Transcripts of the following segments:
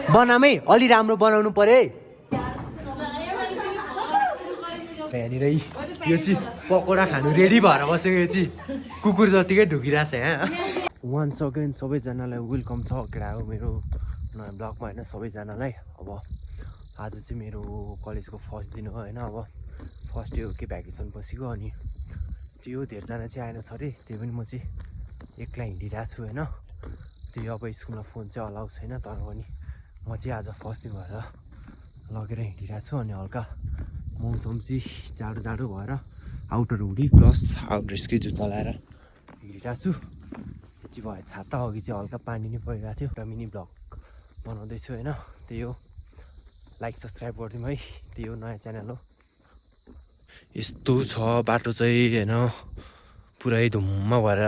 बनामै अलि राम्रो बनाउनु पर्यो है। यहाँनिर यो चाहिँ पकोडा खानु रेडी भएर बसेको यो चाहिँ कुकुर जतिकै ढुकिरहेछ यहाँ। वान्स अगेन सबैजनालाई वेलकम छ केटा हो मेरो नयाँ ब्लगमा होइन सबैजनालाई। अब आज चाहिँ मेरो कलेजको फर्स्ट दिन हो होइन। अब फर्स्ट डे हो कि भ्याकेसन बसेको अनि त्यो धेरैजना चाहिँ आएन छ अरे त्यही पनि म चाहिँ एक्लै हिँडिरहेको छु होइन। त्यो अब स्कुलमा फोन चाहिँ अलाउ छैन तर पनि म चाहिँ आज फर्स्ट दिन भएर लगेर हिँडिरहेको छु। अनि हल्का मौसम चाहिँ जाडो जाडो भएर आउटर हुडी प्लस आउटड्रेसकै जुत्ता लाएर हिँडिरहेको छु। त्यो चाहिँ भयो छाता अघि चाहिँ हल्का पानी नै परिरहेको थियो। एउटा मिनी ब्लग बनाउँदैछु होइन। त्यही हो लाइक सब्सक्राइब गरिदिउँ है। त्यही हो नयाँ च्यानल हो। यस्तो छ बाटो चाहिँ होइन पुरै धुम्म भएर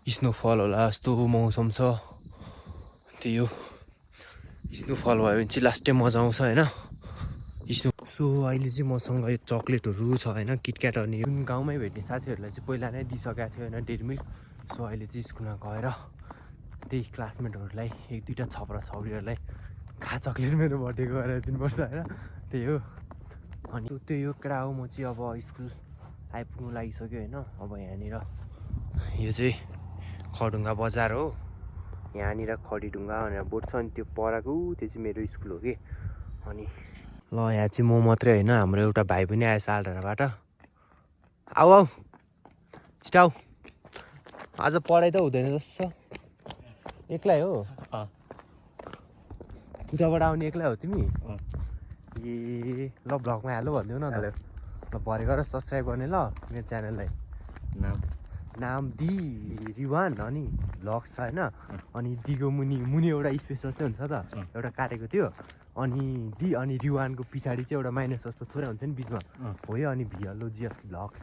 स्नोफल होला यस्तो मौसम छ। त्यही हो स्नोफल भयो भने चाहिँ लास्टै मजा आउँछ होइन स्नो। सो अहिले चाहिँ मसँग यो चक्लेटहरू छ होइन किटक्याट अनि जुन गाउँमै भेट्ने साथीहरूलाई चाहिँ पहिला नै दिइसकेको थियो होइन डेरी मिल्क। सो अहिले चाहिँ स्कुलमा गएर त्यही क्लासमेटहरूलाई एक दुईवटा छपरा छौरीहरूलाई खा चक्लेट मेरो बर्थडेको गरेर दिनुपर्छ होइन। त्यही हो अनि त्यही हो केटा हो। म चाहिँ अब स्कुल आइपुग्नु लागिसक्यो होइन। अब यहाँनिर यो चाहिँ खडुङ्गा बजार हो। यहाँनिर खडीढुङ्गा भनेर बोर्ड छ अनि त्यो पराको त्यो चाहिँ मेरो स्कुल हो कि। अनि ल यहाँ चाहिँ म मात्रै होइन हाम्रो एउटा भाइ पनि आएछ आलडाँडाबाट। आऊ आऊ छिटाउ आज पढाइ त हुँदैन जस्तो छ। एक्लै हो उताबाट आउने एक्लै हो तिमी? ए ल ब्लगमा हाल्नु भनिदेऊ न त। ल भरे गर सब्सक्राइब गर्ने ल मेरो च्यानललाई। नाम दि रिवान अनि भ्लग्स छ होइन। अनि दिको मुनि एउटा स्पेस जस्तै हुन्छ त एउटा काटेको थियो अनि दि अनि रिवानको पछाडि चाहिँ एउटा माइनस जस्तो थोरै हुन्छ नि बिचमा हो यो। अनि भिएलओजिएस भ्लग्स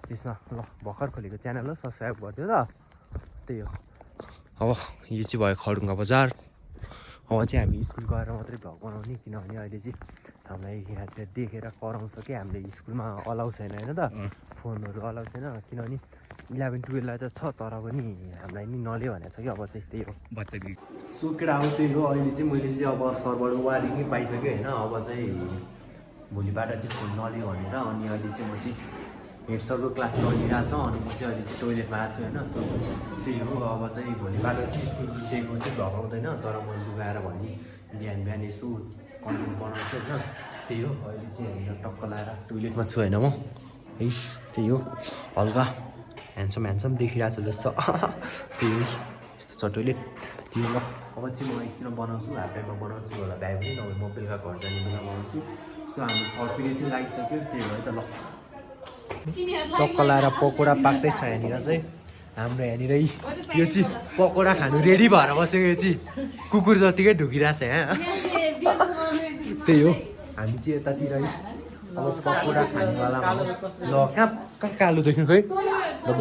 त्यसमा ल भर्खर खोलेको च्यानल हो सब्सक्राइब गरिदियो त। त्यही हो अब यो चाहिँ भयो खडुङ्गा बजार। अब चाहिँ हामी स्कुल गएर मात्रै भ्लग बनाउने किनभने अहिले चाहिँ हामीलाई यहाँ चाहिँ देखेर कराउँछ कि हामीले स्कुलमा अलाउ छैन होइन त फोनहरू अलाउ छैन। किनभने 11-12लाई त छ तर पनि हामीलाई नि नले भनेको छ कि अब चाहिँ त्यही हो बच्चा। सो केटा अब त्यही हो अहिले चाहिँ मैले चाहिँ अब सरबाट वारिङै पाइसकेँ होइन। अब चाहिँ भोलिबाट चाहिँ फोन नले भनेर अनि अहिले चाहिँ म चाहिँ हेड सरको क्लास चलिरहेको छ अनि म चाहिँ अहिले चाहिँ टोइलेटमा आएको छु होइन। सो त्यही हो अब चाहिँ भोलिबाट चाहिँ स्कुल दिएको चाहिँ भ्लग आउँदैन तर म लुगाएर भने बिहान बिहान यसो कन्टेन्ट बनाउँछु होइन। त्यही हो अहिले चाहिँ हेरेर टक्क लाएर टोइलेटमा छु होइन म है। त्यही हो हल्का ह्यान्डसम देखिरहेको छ जस्तो त्यही हो यस्तो छ टोइलेट। त्यही हो ल अब चाहिँ म एकछिनमा बनाउँछु हाफ टाइममा बनाउँछु होला भ्याए पनि नभए म बेलुका घर जाने बेला बनाउँछु। सो हाम्रो थर्ड पिरियड चाहिँ लागिसक्यो त्यही भएर त ल टक्क लाएर पकोडा पाक्दैछ यहाँनिर चाहिँ हाम्रो यहाँनिर यो चाहिँ पकोडा खानु रेडी भएर बसेको यो चाहिँ कुकुर जतिकै ढुकिरहेछ यहाँ। त्यही हो हामी चाहिँ यतातिर अब पकोडा खानेवाला ल कहाँ कालो देख्नु खोइ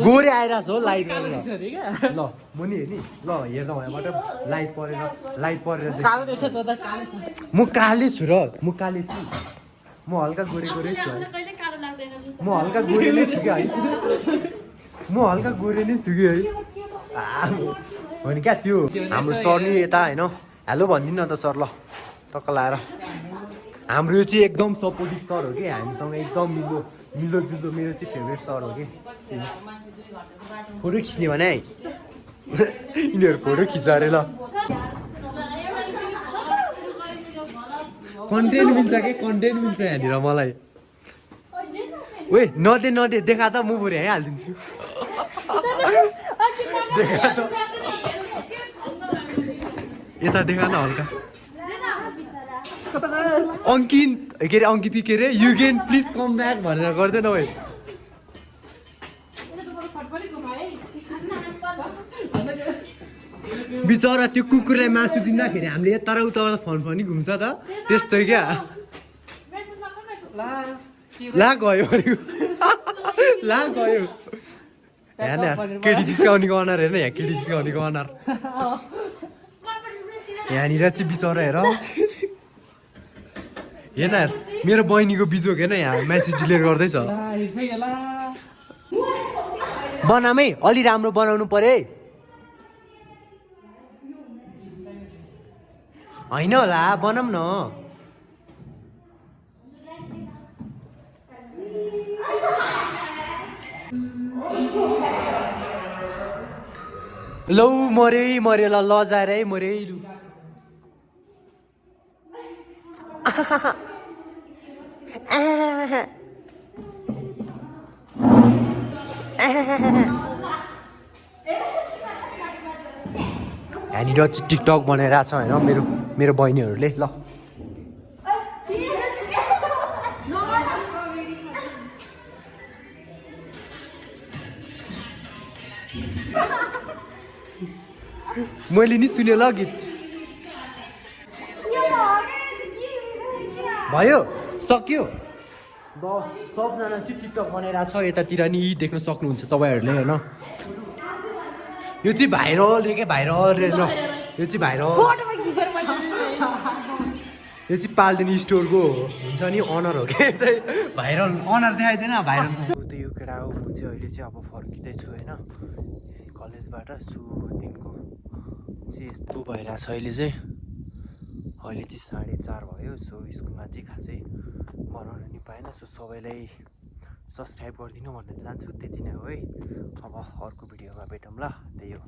गोरे आइरहेछ हो लाइट गरेर। ल म नि हेर्ने ल हेर्दा यहाँबाट लाइट परेर म काले छु र म काले छु म हल्का गोरे छु म हल्का गोरे नै छु कि है म हल्का गोरे नै छु कि है हो नि क्या। त्यो हाम्रो सर नि यता होइन हेलो भनिदिनु न त सर ल टक्क लाएर। हाम्रो यो चाहिँ एकदम सपोर्टिभ सर हो कि हामीसँग एकदम मिल्दोजुल्दो मेरो चाहिँ फेभरेट सर हो कि। फोटो खिच्ने भने है यिनीहरू फोटो खिच्छ अरे ल कन्टेन्ट मिल्छ कि कन्टेन्ट मिल्छ यहाँनिर मलाई। ओए नदे देखा त म बरु यहीँ हालिदिन्छु देखा त यता देखा न हल्का अङ्कित के अरे युगेन प्लिज कम ब्याक भनेर गर्दैन भाइ। बिचरा त्यो कुकुरलाई मासु दिँदाखेरि हामीले यता र उताबाट फनी घुम्छ त त्यस्तै क्या। ला गयो ला गयो यहाँ केटी जिस्काउनेको अनार हेर्न यहाँ केटी जिस्काउनेको अनार यहाँनिर चाहिँ बिचरा हेर हेर्न मेरो बहिनीको बिजोक हेर्न यहाँ मेसेज डिलिट गर्दैछ। बनामै अलि राम्रो बनाउनु पर्यो है। होइन होला बनाऊँ न लौ मर्यो ल लजाएर है मर्यो है लु यहाँनिर चाहिँ टिकटक बनाइरहेको छ होइन मेरो बहिनीहरूले ल मैले नि सुने ल गीत भयो सक्यो सबजना चाहिँ टिकटक बनाइरहेको छ यतातिर नि देख्न सक्नुहुन्छ तपाईँहरूले होइन यो चाहिँ भाइरल रे क्या भाइरल रे ल यो चाहिँ भाइरल यो चाहिँ पाल्देन स्टोरको हुन्छ नि अनर हो क्या चाहिँ भाइरल अनर देखाइदिएन भाइरल त यो केटा हो म चाहिँ अहिले चाहिँ अब फर्किँदैछु होइन कलेजबाट सो दिनको चाहिँ यस्तो भइरहेछ अहिले चाहिँ 4:30 भयो सो स्कुलमा चाहिँ खासै बनाउन नि पाएन सो सबैलाई सब्सक्राइब गरिदिनु भन्न चाहन्छु त्यति नै हो है अब अर्को भिडियोमा भेटौँ ल त्यही हो